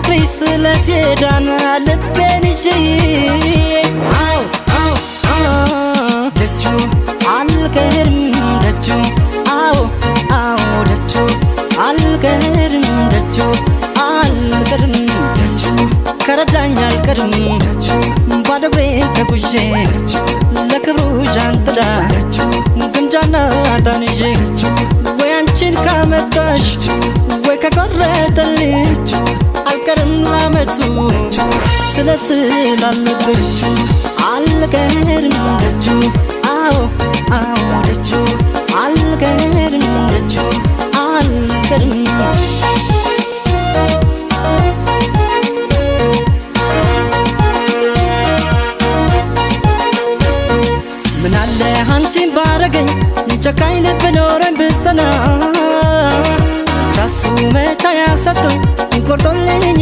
በፍቅርሽ ስለት የዳነ ልቤን ይዤ። አው አው አው ደጁ አልቀርም ደጁ፣ አዎ አዎ ደጁ አልቀርም ደጁ፣ አልቀርም ደጁ ከረዳኝ አልቀርም ደጁ፣ ባዶ እግሬን ተጉዤ ለክብሩ ዣንጥላ ግምጃና ዕጣን ይዤ፣ ወይ አንቺን ካመጣሽ ወይ ከቆረጠልኝ አልቀርም ላመቱ ስለ ስላለብኝ አልቀርም ደጁ፣ አዎ አዎ ደጁ አልቀርም ደጁ አልቀርም። ምናለ አንቺን ባረገኝ ጨካኝ ልብ ኖረኝ ብጸና፣ ቻሱ መቻ ያሰጡኝ ቆርጦልኝ።